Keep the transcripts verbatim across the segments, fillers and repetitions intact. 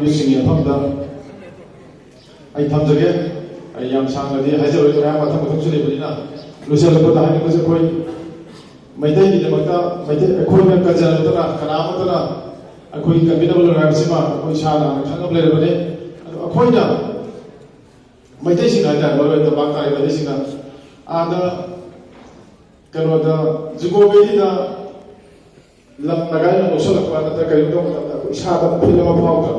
ꯃꯤꯁꯤꯡꯒꯤ ꯃꯐꯝꯗ ꯑꯩ ꯊꯝꯖꯒꯦ꯫ ꯑꯩ ꯌꯥꯝ ꯁꯥꯡꯅꯗꯤ ꯍꯥꯏꯖꯔꯣꯏ, ꯃꯌꯥꯝ ꯃꯊꯪ ꯃꯊꯪꯁꯨ ꯂꯩꯕꯅꯤꯅ꯫ ꯂꯣꯏꯁꯤꯜꯂꯛꯄꯗ ꯍꯥꯏꯅꯤꯡꯕꯁꯦ, ꯑꯩꯈꯣꯏ ꯃꯩꯇꯩꯒꯤꯗꯃꯛꯇ, ꯃꯩꯇꯩ ꯑꯩꯈꯣꯏꯅ ꯀꯟꯖꯔꯛꯇꯅ, ꯀꯅꯥ ꯑꯃꯠꯇꯅ ꯑꯩꯈꯣꯏ ꯀꯟꯕꯤꯅꯕ ꯂꯣꯏ ꯍꯥꯏꯕꯁꯤꯃ ꯑꯩꯈꯣꯏ ꯏꯁꯥꯅ ꯍꯥꯟꯅ ꯈꯪꯉꯕ ꯂꯩꯔꯕꯅꯤ꯫ ꯑꯗꯣ ꯑꯩꯈꯣꯏꯅ ꯃꯩꯇꯩꯁꯤꯡ ꯍꯥꯏꯇꯥꯔꯦ, ꯃꯔꯨ ꯑꯣꯏꯅ ꯇꯝꯄꯥꯛ ꯇꯥꯔꯤꯕ ꯃꯩꯇꯩꯁꯤꯡꯅ ꯑꯥꯗ ꯀꯩꯅꯣꯗ, ꯖꯨꯀꯣ ꯚꯦꯂꯤꯗ ꯂꯝ ꯅꯒꯥꯏꯅ ꯂꯧꯁꯤꯜꯂꯛꯄ ꯅꯠꯇ꯭ꯔꯒ ꯀꯔꯤꯒꯨꯝꯕ ꯇꯧꯕ ꯃꯇꯝꯗ ꯑꯩꯈꯣꯏ ꯏꯁꯥꯗ ꯐꯤꯜ ꯑꯃ ꯐꯥꯎꯗ꯭ꯔꯣ?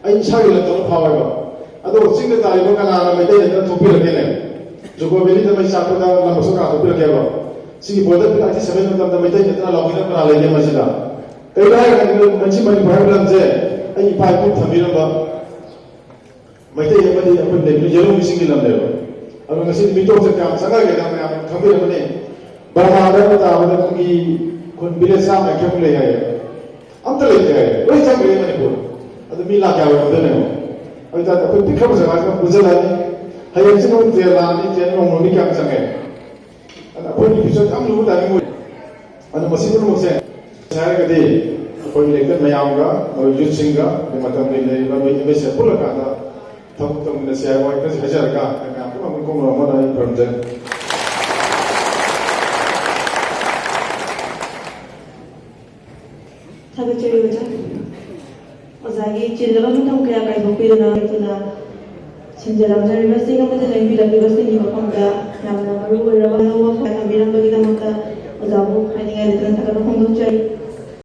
ꯑꯩ ꯏꯁꯥꯒꯤ ꯂꯝꯗꯧꯅ ꯐꯥꯎꯋꯦꯕ꯫ ꯑꯗꯣ ꯆꯤꯡꯗ ꯇꯥꯔꯤꯕ ꯀꯅꯥꯅ ꯃꯩꯇꯩ ꯅꯠꯇꯅ ꯊꯣꯛꯄꯤꯔꯛꯀꯦꯅꯦ? ꯖꯨꯀꯣ ꯚꯦꯂꯤꯗ ꯃꯩ ꯆꯥꯛꯄꯗ ꯂꯝ ꯑꯁꯣꯛ ꯀꯅꯥ ꯊꯣꯛꯄꯤꯔꯛꯀꯦꯕ? ꯁꯤꯒꯤ ꯕꯣꯔꯗꯔ ꯕꯤꯜ ꯑꯥꯏꯇꯤ ꯁꯚꯦꯟ ꯃꯇꯝꯗ ꯃꯩꯇꯩ ꯅꯠꯇꯅ ꯂꯥꯎꯕꯤꯅꯕ ꯀꯅꯥ ꯂꯩꯒꯦ ꯃꯁꯤꯗ? ꯀꯩꯅꯣ ꯍꯥꯏꯔꯀꯥꯟꯗ ꯃꯁꯤ ꯃꯅꯤꯄꯨꯔ ꯍꯥꯏꯕ ꯂꯝꯁꯦ ꯑꯩ ꯏꯄꯥ ꯏꯄꯨ ꯊꯝꯕꯤꯔꯝꯕ ꯃꯩꯇꯩ ꯑꯃꯗꯤ ꯑꯩꯈꯣꯏ ꯂꯩꯕ ꯌꯦꯂꯣꯡ ꯃꯤꯁꯤꯡꯒꯤ ꯂꯝꯅꯦꯕ꯫ ꯑꯗꯣ ꯉꯁꯤ ꯃꯤꯇꯣꯞꯁꯦ ꯀꯌꯥꯝ ꯆꯪꯉꯛꯒꯦꯅ ꯃꯌꯥꯝ ꯈꯪꯕꯤꯔꯝꯒꯅꯤ꯫ ꯕꯔꯃꯥꯗ ꯇꯥꯕꯗ ꯃꯤ ꯈꯨꯟ ꯚꯤꯂꯦꯖ ꯆꯥꯝꯃ ꯌꯥꯡꯈꯩꯃꯨꯛ ꯂꯩ ꯍꯥꯏꯌꯦ꯫ ꯑꯝꯇ ꯂꯩꯇꯦ ꯍꯥꯏꯌꯦ꯫ ꯂꯣꯏ ꯆꯪꯈ꯭ꯔꯦ ꯃꯅꯤꯄꯨꯔ꯫ ꯑꯗꯨ ꯃꯤ ꯂꯥꯛ ꯀꯌꯥ ꯑꯣꯏꯔꯝꯗꯣꯏꯅꯣ? ꯑꯗꯨ ꯇꯥꯔꯗꯤ ꯑꯩꯈꯣꯏ ꯄꯤꯛꯈ꯭ꯔꯕ ꯖꯒꯥꯁꯤꯗ ꯄꯨꯟꯁꯤꯜꯂꯛꯑꯅꯤ꯫ ꯍꯌꯦꯡꯁꯤ ꯑꯃꯨꯛ ꯇ꯭ꯔꯦꯟ ꯂꯥꯛꯑꯅꯤ, ꯇ꯭ꯔꯦꯟ ꯅꯣꯡꯃ ꯅꯣꯡꯅꯤ ꯀꯌꯥꯝ ꯆꯪꯉꯦ? ꯑꯗ ꯑꯩꯈꯣꯏꯒꯤ ꯐ꯭ꯌꯨꯆꯔ ꯌꯥꯝ ꯂꯨꯕ ꯇꯥꯏꯃꯤꯡ ꯑꯣꯏ꯫ ꯑꯗꯣ ꯃꯁꯤ ꯄꯨꯝꯅꯃꯛꯁꯦ ꯍꯥꯏꯔꯒꯗꯤ ꯑꯩꯈꯣꯏ ꯏꯂꯦꯛꯇꯦꯠ ꯃꯌꯥꯝꯒ, ꯃꯣꯏ ꯌꯨꯠꯁꯤꯡꯒ, ꯑꯗꯩ ꯃꯇꯝꯒꯤ ꯂꯩꯔꯤꯕ ꯃꯣꯏ ꯑꯦꯝ ꯑꯦꯁ ꯑꯦ ꯄꯨꯜꯂꯀꯥꯟꯗ ꯊꯕꯛ ꯇꯧꯃꯤꯟꯅꯁꯤ ꯍꯥꯏꯕ ꯋꯥꯍꯩ ꯈꯔꯁꯤ ꯍꯥꯏꯖꯔꯒ ꯑꯩ ꯃꯌꯥꯝ ꯄꯨꯝꯅꯃꯛ ꯃꯤꯈꯨꯝ ꯑꯃꯗ ꯑꯩ ꯈꯨꯔꯨꯝꯖꯔꯤ꯫ ꯊꯥꯒꯠꯆꯔꯤ ꯑꯣꯖꯥ꯫ ꯑꯣꯖꯥꯒꯤ ꯆꯤꯜꯂꯕ ꯃꯇꯝ ꯀꯌꯥ ꯀꯥꯏꯊꯣꯛꯄꯤꯗꯨꯅ ꯂꯦꯞꯇꯅ ꯁꯤꯟꯖꯔꯝꯖꯔꯤꯕꯁꯤꯡ ꯑꯃꯗꯤ ꯂꯦꯡꯕꯤꯔꯛꯂꯤꯕꯁꯤꯡꯒꯤ ꯃꯐꯝꯗ ꯌꯥꯝꯅ ꯃꯔꯨ ꯑꯣꯏꯔꯕ ꯋꯥꯐꯝ ꯀꯌꯥ ꯊꯝꯕꯤꯔꯝꯕꯒꯤꯗꯃꯛꯇ ꯑꯣꯖꯥꯕꯨ ꯍꯥꯏꯅꯤꯡꯉꯥꯏ ꯂꯩꯇꯅ ꯊꯥꯒꯠꯄ ꯐꯣꯡꯗꯣꯛꯆꯔꯤ꯫